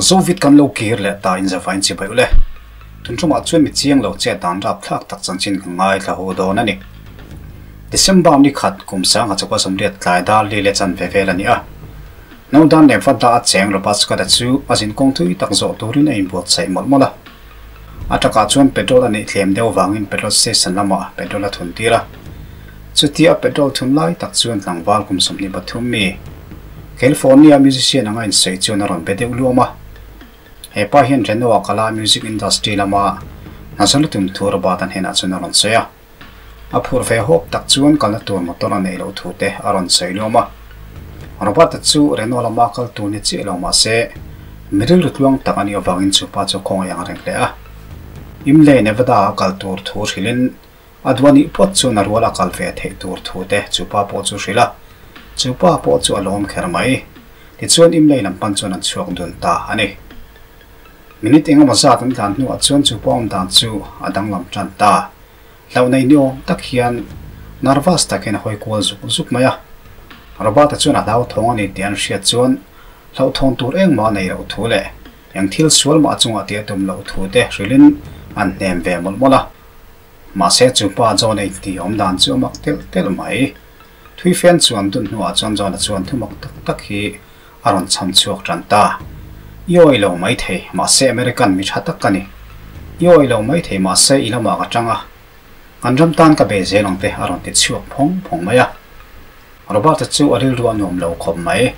Zovit kan lo kir leh ta in zavain chibai ule. Tun tumah chuan mi chiang lo che dan rap thlak tak chanchin ka ngai thla hu dawn ani. December ni khat kum sanga chakwa sawmriat tlai dar li leh chan ve vel ani a. Nodan leh Vadda a cheng Robert Scott-a chu a zinkawng tui tak zawh turin a inbuatsaih mawlh mawlh a. A takah chuan petrol a neih thlem deuh vangin petrol station lamah petrol a thun tir a. Chutia petrol thun lai tak chuan tlangval kum 23 mi, California musician anga insawi chuan a rawn be deuh luam a. He pa hian Reno-a kala music industry lama hnazawn a tum thu Robert-a hnenah chuan a rawn sawi a. A phur ve hawp tak chuan kalna tur motor a neih loh thu te a rawn sawi luam a. Robert-a chu Renault lama kal tur ni chiah lo mah se, mi rilru tluang tak a nih avangin chu pa chu khawngaih ang reng hle a. Imlay, Nevada-a kal tur thu hrilhin a duh a nih phawt chuan a rual a kal ve theih tur thu te chu pa pawh chu hrilh a. Chu pa pawh chu a lawm kher mai. Tichuan Imlay lam pan chuan an chhuak dun ta a ni. Minute engemaw zat an tlan hnuah chuan chu pa awm dan chu a danglam tan ta. Hlauh nei ni awm tak hian nervous tak hian a hawi kual zuk zuk mai a. Robert-a chuan a hlauthawng a ni tih an hriat chuan hlauhthawn tur engmah a nei loh thu leh eng thil sual mah chungah tih a tum loh thu te hrilhin an hnem ve mawlh mawlh a. Mahse chu pa John-a intih awm dan chu a mak telh telh mai. Thui fen chuan dun hnuah chuan John-a chuan thu mak tak tak hi a rawn cham chhuak tan ta. I awi lo mai thei, mahse American mi tha tak ka ni. I awi lo mai thei, mahse i lamah ka tang a. Kan ram tan ka bei zel ang te a rawn ti chhuak phawng phawng mai a. Robert-a chu a rilru a nuam lo khawp mai.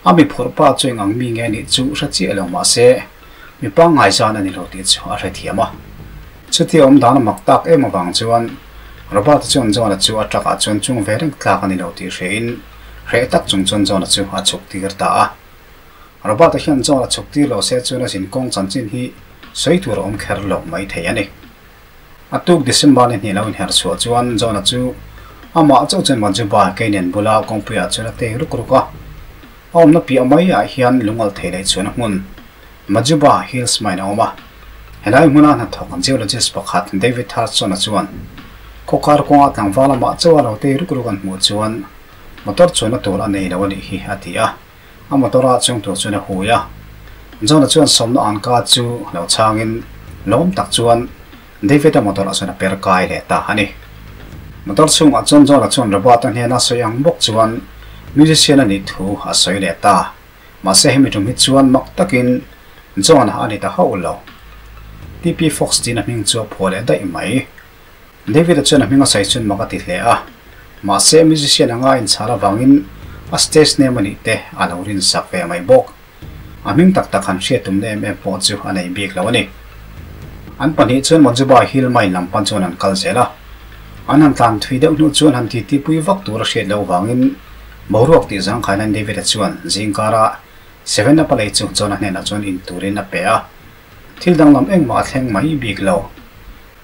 A mi phurh pa chu eng ang mi nge nih chu hre chiah lo mahse mi pangngai zan a ni lo tih chu a hrethiam a. Chutia awm dan a mak tak em avang chuan Robert-a chuan John-a chu a truck-ah chuan chung ve reng tlak a ni lo tih hrein Hreh tak chung chuan John-a chu a chhuk tir ta a. Robert-a hian John-a chhuk tir lo se chuan a zinkawng chanchin hi sawi tur a awm kher lo mai thei a ni. A tuk December ni hnih lo inher chhuah chuan John-a chu amah chauh chuan Majuba Canyon bula kawngpuiah chuan a tei ruk ruk a. A awmna piah maiah hian lungalh thei leh chuan a hmun Majuba Hills Mine a awm a. Helai hmuna hnathawk geologist pakhat David Hudson-a chuan khawkar kawnga tlangval amah chauha lo tei ruk ruk an hmuh chuan Motor chuanna tur a nei lo a nih hi, a ti a. A motor-a chung tur chuan a hui a. John-a chuan sawmna an ka chu lo chhangin lawm tak chuan David-a motor-ah chuan a per kai leh ta a ni. Motor chhungah chuan John-a chuan Robert-a hnena sawi ang bawk chuan musician a nih thu a sawi leh ta. Mahse hemi tum hi chuan mak takin John-a a ni ta hauh lo. TP Fox tiin a hming chu a phuah leh daih mai. David-a chuan a hming a sawi chuan mak a ti hle a, mahse musician anga inchhal avangin a stage name a nih te a lo rinsak ve mai bawk. A hming tak tak han hriat tumna em em pawh chu a nei bik lo a ni. An pahnih chuan Majuba Hill mine lam pan chuan an kal zel a, an han tlan thui deuh hnu chuan han titi pui vak tur a hriat loh avangin boruak tih zangkhai nan David-a chuan zingkara Seven-up a lei chu John-a hnenah chuan in turin a pe a, thil danglam engmah a thleng mai bik lo.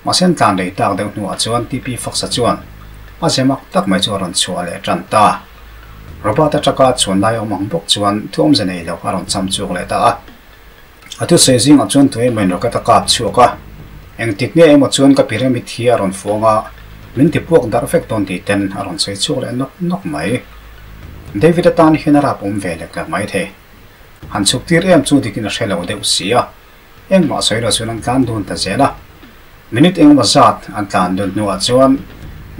Mahse an tlan rei tak deuh hnuah chuan TP Fox-a chuan a ze mak tak mai chu a rawn chhuah leh tan ta. Robert-a truck-a chuan lai awm ang bawk chuan thu awmze nei lo a rawn cham chhuak leh ta a. A thusawi zingah chuan tu emaw in rocket a kap chhuak a, engtik nge emaw chuan ka pyramid hi a rawn fuang a, min ti puak darh vek dawn tih ten a rawn sawi chhuak leh nawk nawk mai. David-a tan hian a rap awm ve lek lek mai thei. Han chhuk tir em chu dikin a hre lo deuh si a. Engmah sawi lo chuan an tlan dun ta zel a. Minute engemaw zat an tlan dun hnuah chuan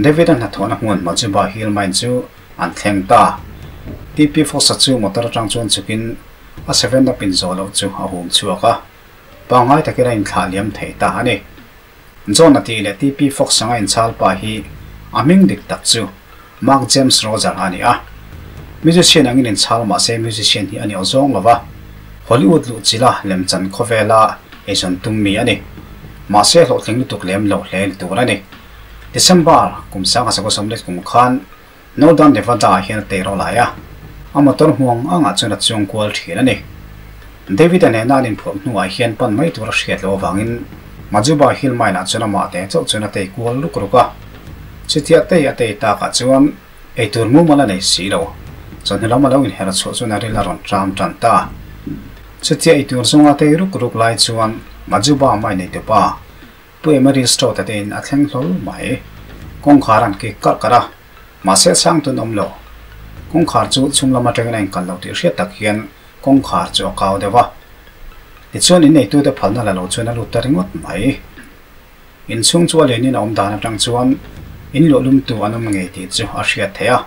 David-a hnathawhna hmun Majuba Hill Mine chu an thleng ta. TP Fox-a chu motor atang chuan chhukin a 7-up inzawh loh chu a hum chhuak a, pangngai takin a inthlah liam thei ta a ni. John-a tih leh TP Fox anga inchhal pa hi a hming dik tak chu Mark James Roger a ni a. Musician angin inchhal mah se musician hi a ni awzawng lo va, Hollywood luh chila lemchan khawvela eizawn tum mi a ni. Mahse hlawhtling lutuk lem lo hle ni tur a ni. December kum 1970 kum khan Northern Nevada ah hian a tei rawh lai a, a motor hmuang angah chuan a chuang kual thin a ni. David-a nena an inphuah hnuah hian pan mai tur a hriat loh avangin Majuba Hill Mine ah chuan amah te chauh chuan a tei kual ruk ruk a. Chutia tei a tei takah chuan eitur mumal a nei si lo. Chawhnu lam a lo inher chhuah chuan a ril a rawn ṭam ṭan ta. Chutia eitur zawnga tei ruk ruk lai chuan Majuba Mine neitupa Pu Emery Stroud-a te in a thleng hlawl mai. Kawngkhar an kik karh karh a, mahse a chhang tun awm lo. Kawngkhar chu chhung lam atangin a inkal lo tih hriat tak hian kawngkhar chu a kau deuh a. Tichuan inneitute phalna la lo chuan a lut ta ringawt mai. Inchhung chu a lenin a awm dan atang chuan in luahlumtu an awm ngei tih chu a hriat theih a.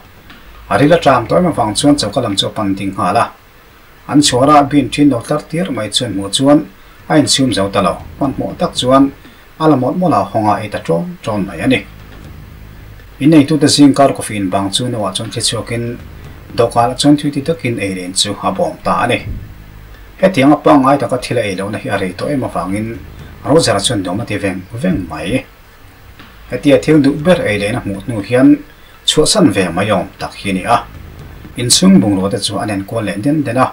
A ril a tang tawh em avang chuan choka lam chu a pan ding nghal a. An chhuar a bin thin lo tlar tir mai chuan hmuh chuan a inchhum zo ta lo. Hmanhmawh tak chuan a la mawlh mawlh a, hawng a ei ta ṭawn ṭawn mai a ni. Inneitute zing kar coffee in bang chu no ah chuan thli chhuakin dawhkanah chuan thui ti takin ei len chu a bawm ta a ni. Hetiang a pangngai taka thil a ei lohna hi a rei tawh em avangin Roger-a chuan nuam a ti veng veng mai. Hetia thil duh ber ei lehna hmuh hnu hian chhuahsan ve mai awm tak hi a ni a. Inchhung bungrua te chu an enkual leh den den a.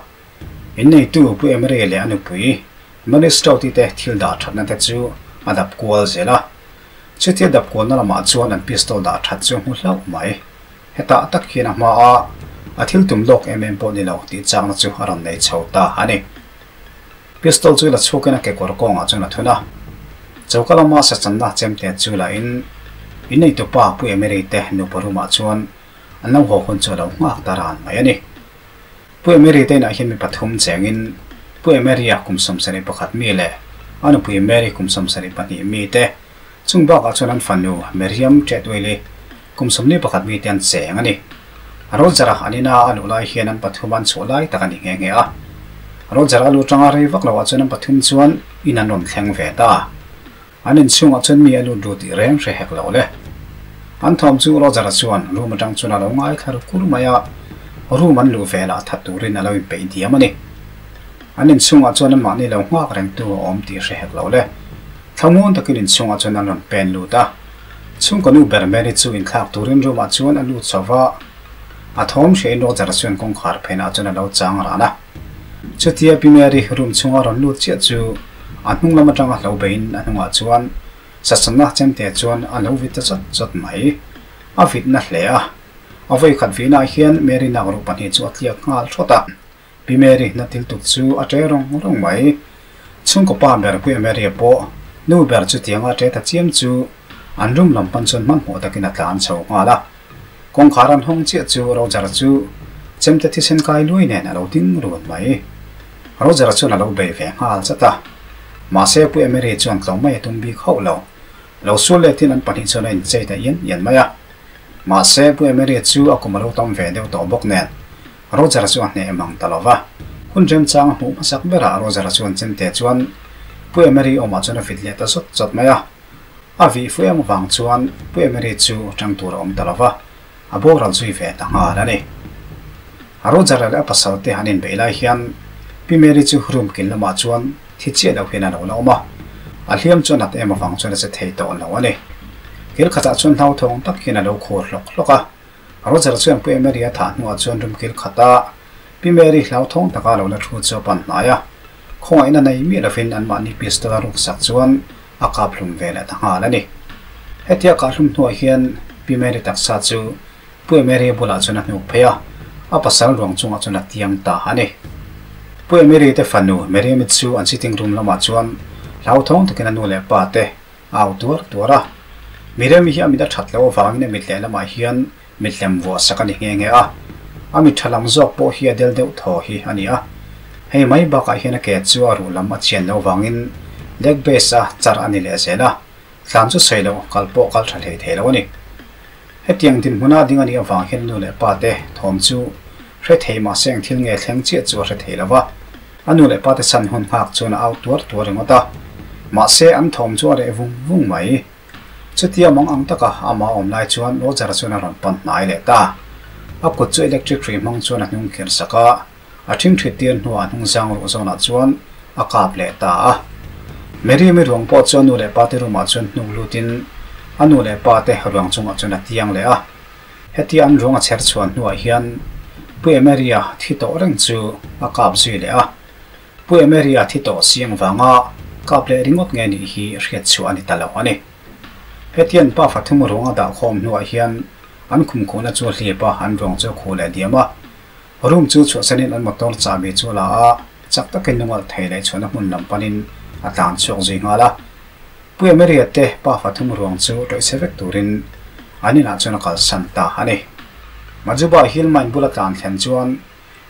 Inneitu Pu Emery leh a nupui Mary Stout-i te thil dah thatna te chu a dap kual zel a. Chutia dap kualna lamah chuan an pistol dah that chu a hmu hlauh mai. Hetah tak hian a hma a, a thil tum lawk em em pawh ni lo tih chakna chu a rawn nei chho ta a ni. Pistol chu la chhuakin a kekawr kawngah chuan a thun a. Choka lama sachanna chemte chu la in, inneitupa Pu Emery te nupa room ah chuan an lo haw hun chu a lo nghak ta ran mai a ni. Pu Emery te inah hian mi pathum chengin Pu Emery-a kum 71 mi leh a nupui Mary kum 72 mi te Chung bakah chuan an fanu Miriam Treadwell-i kum 41 mite an cheng a ni. Roger-a an ina a luh lai hian an pathum an chhuah lai tak a ni nghe nghe a. Roger-a lu tanga rei vak loah chuan an pathum chuan in an rawn thleng ve ta. An inchhungah chuan mi a lut ru tih reng hre hek lo le. An thawm chu Roger-a chuan room atang chuan a lo ngaithla ru kur mai a, room an luh velah that turin a lo inpeih diam a ni. An inchhungah chuan anmahni lo nghak rengtu a awm tih hre hek lo le. Thlamuan takin inchhungah chuan an rawn pen lut a. Chhungkaw nu ber Mary chu inthlak turin room ah chuan a lut chho va. A thawm hriain Roger chuan kawngkhar phenah chuan a lo chang ran a. Chutia Pi Mary room chhunga rawn lut chiah chu a hnung lam atanga hlo beiin a hnungah chuan sasana chemte chuan a lo vit ta chawt chawt mai. A vitna hle a. A vawikhat vihnaah hian Mary nakruh pahnih chu a tliak nghal thawt a. Pi Mary hna thil tuk chu a ṭe rawng rawng mai. Chhungkaw pa ber Pu Emery-a pawh nu ber chutianga a ṭe ta chiam chu an room lam pan chuan hmanhmawh takin a tlan chho nghal a. Kawngkhar an hawng chiah chu Roger-a chu chemte thisen kai luai nen a lo ding run mai. Roger-a chuan a lo bei ve nghal zat a. Mahse Pu Emery chuan tlawm mai a tum bik hauh lo. Lo sual letin an pahnih chuan a inchei ta ian ian mai a. Mahse Pu Emery-a chu a kum a lo tam ve deuh tawh bawk nen Roger chu a hneh mang ta lo va. Hun remchang a hmuh hmasak berah Roger chuan chemte chuan Pu Emery awmah chuan a vit leh ta zawt zawt mai a. A vih fuh em avang chuan Pu Emery chu tang tur a awm ta lo va, a boral zui ve ta nghal a ni. Roger leh a pasal te an inbeih lai hian Pi Mary chu room kil lamah chuan thi chiah lo hian a lo la awm a. A hliam chu a nat em avang chuan a che thei tawh lo a ni. Kil khatah chuan hlauthawng tak hian a lo khur hlawk hlawk a. Roger chuan Pu Emery a thah hnuah chuan rum kil khat a, Pi Mary hlauthawng taka lo la thu chu a pan hnai a. Khawngaihna nei miah lovin anmahni pistol a ruk sak chuan a kap hlum ve leh ta nghal a ni. Hetia kah hlum hnuah hian Pi Mary taksa chu Pu Emery bulah chuan a hnuk phei a, a pasal ruang chungah chuan a tiang ta a ni. Pu Emery te fanu Miriam-i chu an sitting room lamah chuan hlauthawng takin a nu leh pa te A au tuar tuar a. Miriam-i hi a mit a that loh avangin a mit lehlamah hian mitlem vuah sak a ni nghe nghe a. A mit tha lam zawk pawh hi a del deuh thaw hi a ni a. Hei mai bakah hian a ke chu a ruh lam a chian loh avangin leg base a char a ni leh zel a. Tlan chu sawi loh kal pawh kal tha hlei thei lo a ni. Hetiang dinhmuna ding a nih avang hian nu leh pa te thawm chu hre thei mahse eng thil nge thleng chiah chu a hre thei lo va. A nu leh pa te chhan hun nghak chuan a au tuar tuar ringawt a, mahse an thawm chu a reh vung vung mai. Chutia mang ang taka amah a awm lai chuan Roger-a chuan a rawn pan hnai leh ta. A kut chu electric hrui hmang chuan a hnung khir sak a, a ṭhingṭhit tir hnuah a hnung zang ruh zawnah chuan a kap leh ta a. Miriam-i ruang pawh chu a nu leh pa te room-ah chuan hnuk lutin a nu leh pa te ruang chungah chuan a tiang leh a. Hetia an ruang a chher chhuan hnuah hian Pu Emery-a thi tawh reng chu a kap zui leh a. Pu Emery-a thi tawh siang vanga kap leh ringawt nge nih hi hriat chhuah a ni ta lo a ni. Hetian pa fathum ruang a dah khawm hnuah hian an khumkhuhna chu a hlip a, an ruang chu a khuh leh diam a. Room chu chhuahsanin an motor chahbi chu a la a, chak takin lungalh thei leh chhuahna hmun lam panin a tlan chhuak zui nghal a. Pu Emery-a te pa fathum ruang chu tawihchhe vek turin an inah chuan a kalsan ta a ni. Majuba Hill mine bula tlan thlen chuan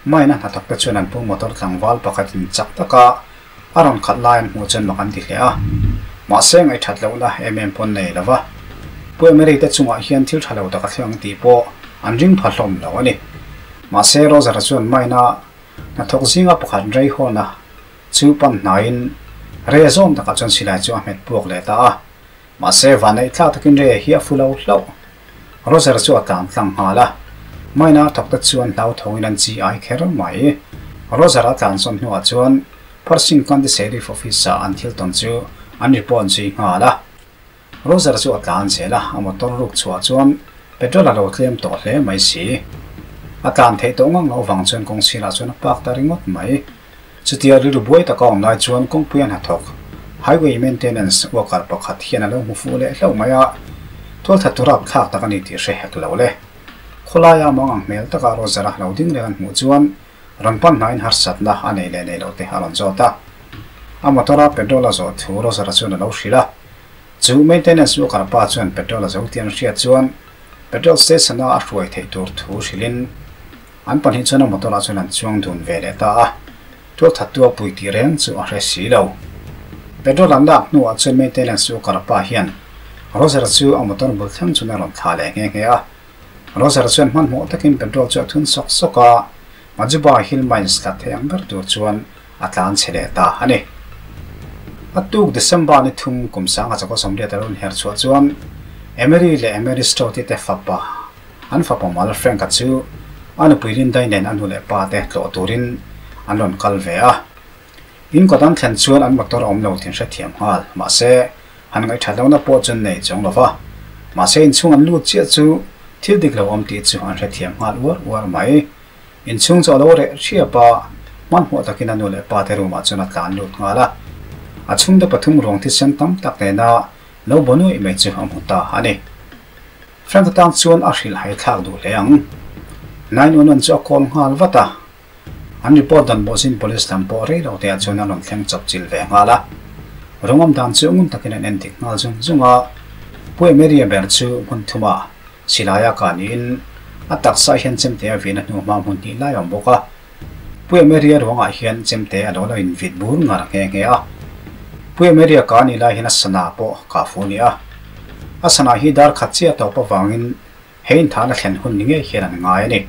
mine a hnathawk te chuan an pu motor tlangval pakhatin chak taka A rawn khalh lai an hmuh chuan mak an ti hle a, mahse ngaihthat lohna em em pawn nei lo va, Pu Emery te chungah hian thil tha lo tak a thleng tih pawh an ring pha hlawm lo a ni. Mahse Roger-a chuan mine-a hnathawk zinga pakhat rei hawna chu pan hnaiin Ray-a zawm takah chuan silai chu a hmet puak leh ta a, mahse vanneih thlak takin Ray-a hi a fu lo hlauh. Roger chu a tlan tlang nghal a, Mine-a thawkte chuan hlauthawngin an chi ai kher mai. Roger a tlan sawn hnuah chuan Parsing County Sheriff Office-ah an thil tawn chu an report zui nghal a. Roger chu a tlan zel a, a motor ruk chhuah chuan petrol a lo tlem tawh hle mai si. A tlan theih tawh ngang loh vang chuan kawng sirah chuan a park ta ringawt mai. Chutia rilru buai taka awm lai chuan kawngpui a hnathawk, Highway Maintenance worker pakhat hian a lo hmu fuh leh hlauh mai a, tualthat tu rapthlak tak a ni tih hre hek lo le. Khawlaia mang ang hmel taka Roger a lo ding reng an hmuh chuan rawn pan hnaiin harsatna a nei leh nei loh te a rawn zawt a. A motor a petrol a zawh thu Roger a chuan a lo hrilh a. Chu maintenance worker pa chuan petrol a zo tih an hriat chuan petrol station a a hruai theih tur thu hrilhin, An pahnih chuan a motor ah chuan an chuang dun ve leh ta a, tualthattu a pui tih reng chu a hre si lo. Petrol an lak hnuah chuan maintenance chu Karpa hian Roger chu a motor bul thleng chuan a rawn thlah leh nghe nghe a. Roger chuan hmanhmawh takin petrol chu a thun sawk sawk a, Majuba Hill Mines tlat thei ang ber tur chuan a tlan chhe leh ta a ni. A tuk December ni thum kum sanga chakawt 80 a lo inher chhuah chuan Emery leh Emery Stout-i te fapa An fapa mal Frank-a chu a nupui Lindai nen a nu leh pa te tlawh turin an rawn kal ve a. In kawt an thlen chuan an motor a awm lo tih an hrethiam nghal. Mahse, han ngaihthat lohna pawh chu an nei chuang lo va. Mahse, inchhung an lut chiah chu thil dik lo awm tih chu an hrethiam nghal uar uar mai. Inchhung chu a lo reh hriap a, hmanhmawh takin a nu leh pa te room ah chuan a tlan lut nghal a. A chhungte pathum ruang thisen tam tak nena lo bo nuaih mai chu a hmu ta a ni. Frank atan chuan a hrilh hai thlak duh hle ang. 911 chu a call nghal vat a. An report dan bawhzin police lam pawh rei lo teah chuan an rawn thleng chawp chilh ve nghal a. Rungawm dan chu ngun takin an en dik nghal zung zung a. Pu Emery-a ber chu hmun thuma silaia kah niin a taksa hian chemte a vin a hnu hma hmun hnih lai a awm bawk a. Pu Emery-a ruangah hian chemte a lo lo invit bur ngar nghe nghe a. Pu Emery-a kah nih lai hian a sana pawh kah fu a ni a. A sana hi dar khat chiah tawp avangin he inthahna thlen hun ni ngei hian an ngai a ni.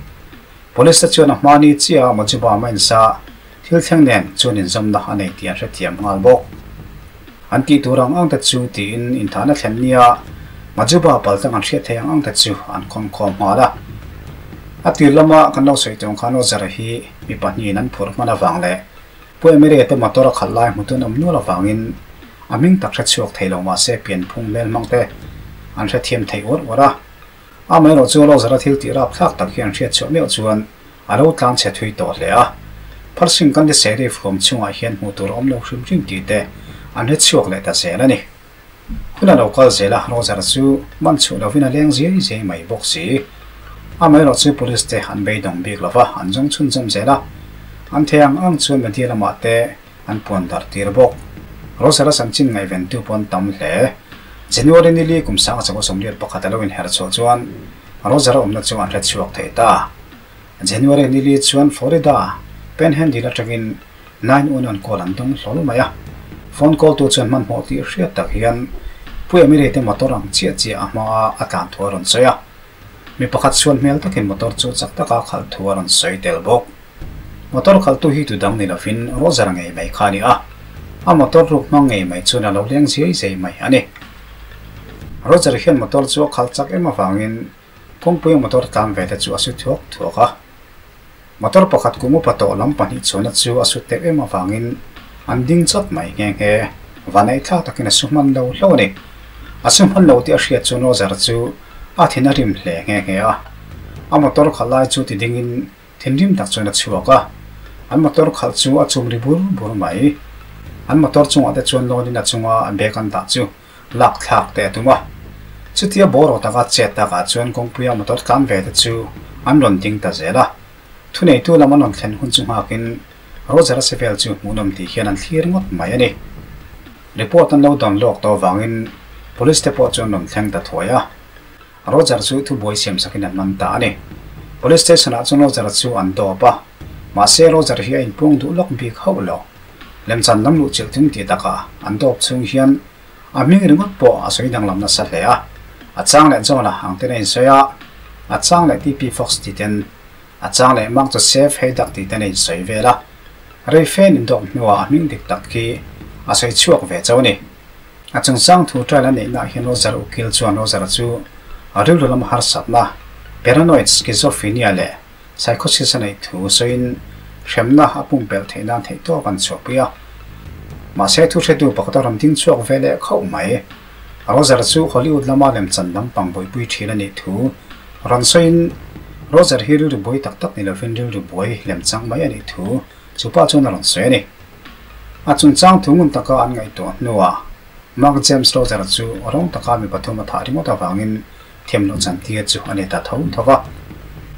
Police te chuan a hmani chiah a Majuba Mines-a thil thleng nen chuan inzawmna a nei tih an hrethiam nghal bawk. An tih tur ang ang te chu tiin inthahna thlen nia Majuba paltlang an hriat theih ang ang te chu an khawnkhawm nghal a. A tir lama kan lo sawi tawng khan Roger-a hi mi pahnihin an phurh hman avang leh Pu Emery-a te motor a khalh lai hmutun awm nual avangin a hming tak hre chhuak thei lo mahse pianphung hmel hmang te an hrethiam thei uar uar a. Amaherawhchu Roger-a thil tih rapthlak tak hi an hriat chhuah meuh chuan A lo tlan chhe thui tawh hle a. Pharsing kan ti Sheriff huam chungah hian hmuh tur a awm lo hrim hrim tih te an hre chhuak leh ta zel a ni. Hun a lo kal zel a, Roger chu man chhuah lovin a leng ziai ziai mai bawk si. Amaherawh chu Police te an beidawng bik lo va, an zawng chhunzawm zel a. An thei ang ang chuan media lamah te an puan darh tir bawk. Roger-a chanchin ngaihventu pawh an tam hle. January nili kum 1981 a lo inher chhuah chuan Roger-a awmna chu an hre chhuak thei ta. January nili chuan Florida Panhandle atangin 911 call an dawng hlawl mai a. Phone call tu chuan hmanhmawh tih hriat tak hian Pu Emily te motor ang chiah chiah a hmaa a tlan thu a rawn sawi a. Mi pakhat chhuan hmel takin motor chu chak taka khalh thu a rawn sawi tel bawk. Motor khalhtu hi tu dang ni lovin Roger ngei mai kha a ni a, a motor ruk hmang ngei mai chuan a lo leng ziai ziai mai a ni. Roger hian motor chu a khalh chak em avangin kawngpuia motor tlan ve te chu a su thuak thuak a. Motor pakhat kum upa tawh lam pahnih chuanna chu a su teuh em avangin an ding chawt mai nghe nghe. Vanneih thlak takin a su hman lo hlauh a ni. A su hman lo tih a hriat chuan Roger chu a thin a rim hle nghe nghe a. A motor khalh lai chu ti dingin Thinrim tak chuan a chhuak a, an motor khalh chu a chum ri bur bur mai. An motor chungah te chuan lawnin a chunga bag an dah chu lak thlak te a tum a. Chutia bawraw taka chet takah chuan kawngpuia motor tlan ve te chu an rawn ding ta zel a. Thuneitu lam an rawn thlen hun chu nghakin Roger-a se vel chu hmuhnawm tih hian an thlir ngawt mai a ni. Report an lo dawn lawk tawh avangin Police te pawh chu an rawn thleng ta thuai a. Roger chu thubuai siam sakin an man ta a ni. Police station ah chuan Roger chu an dawp a, mahse Roger hi a inpuang duh lawk bik hauh lo. Lemchan lam luh chilh tum tih takah an dawp chhung hian a hming ringawt pawh a sawi danglam nasa hle a, a chang leh John-a ang ten a insawi a, a chang leh TP Fox tih ten, a chang leh Mark Joseph Haydock tih ten a insawi vel a. Rei fen indawp hnuah a hming dik tak khi a sawi chhuak ve chauh a ni. A chungchang thu trial a neihnaah hian Roger ukil chuan Roger-a chu a rilru lama harsatna, paranoid schizophrenia leh psychosis a neih thu sawiin hremna a pumpelh theih nan theihtawp an chhuahpui a. Mahse thu hretu pakhat a rawn ding chhuak ve leh khauh mai. Roger chu Hollywood lama lemchan lampang buaipui thin a nih thu rawn sawiin Roger hi rilru buai tak tak ni lovin rilru buai lemchang mai a nih thu chu pa chuan a rawn sawi a ni. A chungchang thu ngun taka an ngaihtuah hnuah Mark James Roger chu rawng taka mi pathum a thah ringawt avangin thiamloh chantir chu a ni ta tho tho va.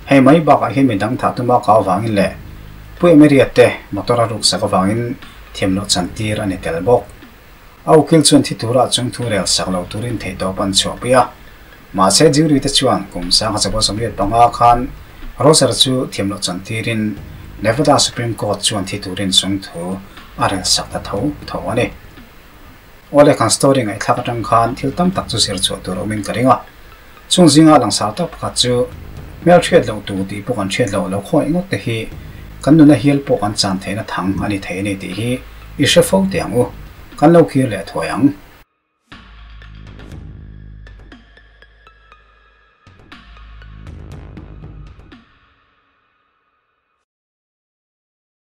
Hei mai bakah hian mi dang thah tuma kau avangin leh Pu Emeria te motor a ruksak avangin thiamloh chantir a ni tel bawk. A ukil chuan thi tura chung thu rel sak lo turin theihtawp an chhuahpui a. Mahse jury te chuan kum 1985 khan Roger chu thiamloh chantirin Nevada Supreme Court chuan thi turin chung thu a rel sak ta tho tho a ni. Awle kan story ngaihthlak atang khan thil tam tak chu zir chhuah tur awmin ka ring a. Chung zinga langsar tak pakhat chu hmel hriat loh tur tih pawh kan hriat loh lo khawi ngawt te hi kan nuna hial pawh kan chan theihna thang a ni thei a ni tih hi i hre fo teh ang u. Kan lo kir leh thuai ang.